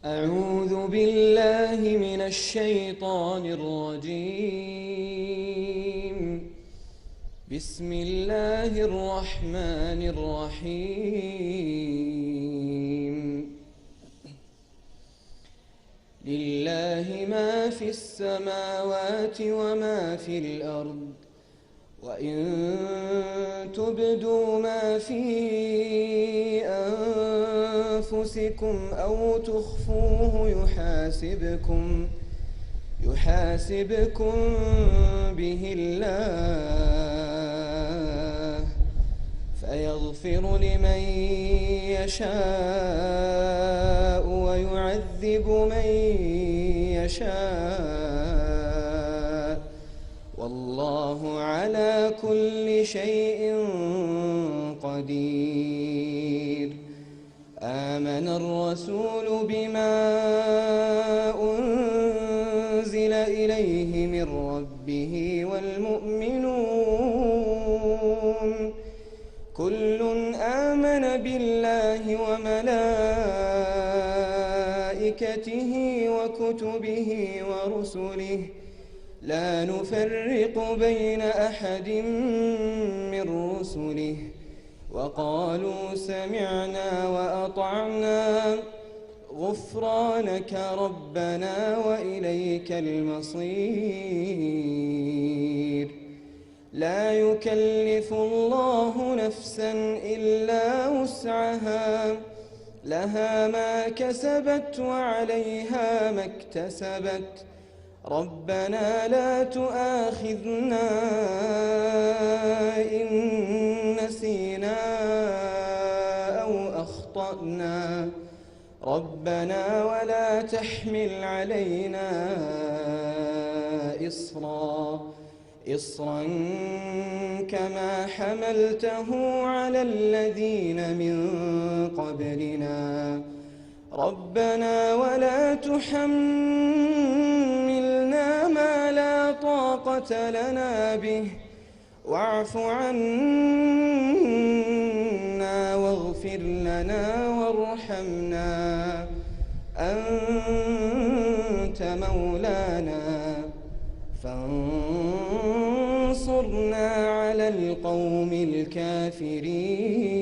أعوذ بالله من الشيطان الرجيم. بسم الله الرحمن الرحيم. لله ما في السماوات وما في الأرض، وإن تبدوا ما في أنفسكم أو تخفوه يحاسبكم به الله، فيغفر لمن يشاء ويعذب من يشاء، والله على كل شيء قدير. آمن الرسول بما أنزل إليه من ربه والمؤمنون، كل آمن بالله وملائكته وكتبه ورسله، لا نفرق بين أحد من رسله، وقالوا سمعنا وأطعنا، غفرانك ربنا وإليك المصير. لا يكلف الله نفسا إلا وسعها، لها ما كسبت وعليها ما اكتسبت. ربنا لا تؤاخذنا إن نسينا أو أخطأنا، ربنا ولا تحمل علينا إصرا كما حملته على الذين من قبلنا، ربنا ولا تحملنا ما لا طاقة لنا به، واعف عنا واغفر لنا وارحمنا، أنت مولانا فانصرنا على القوم الكافرين.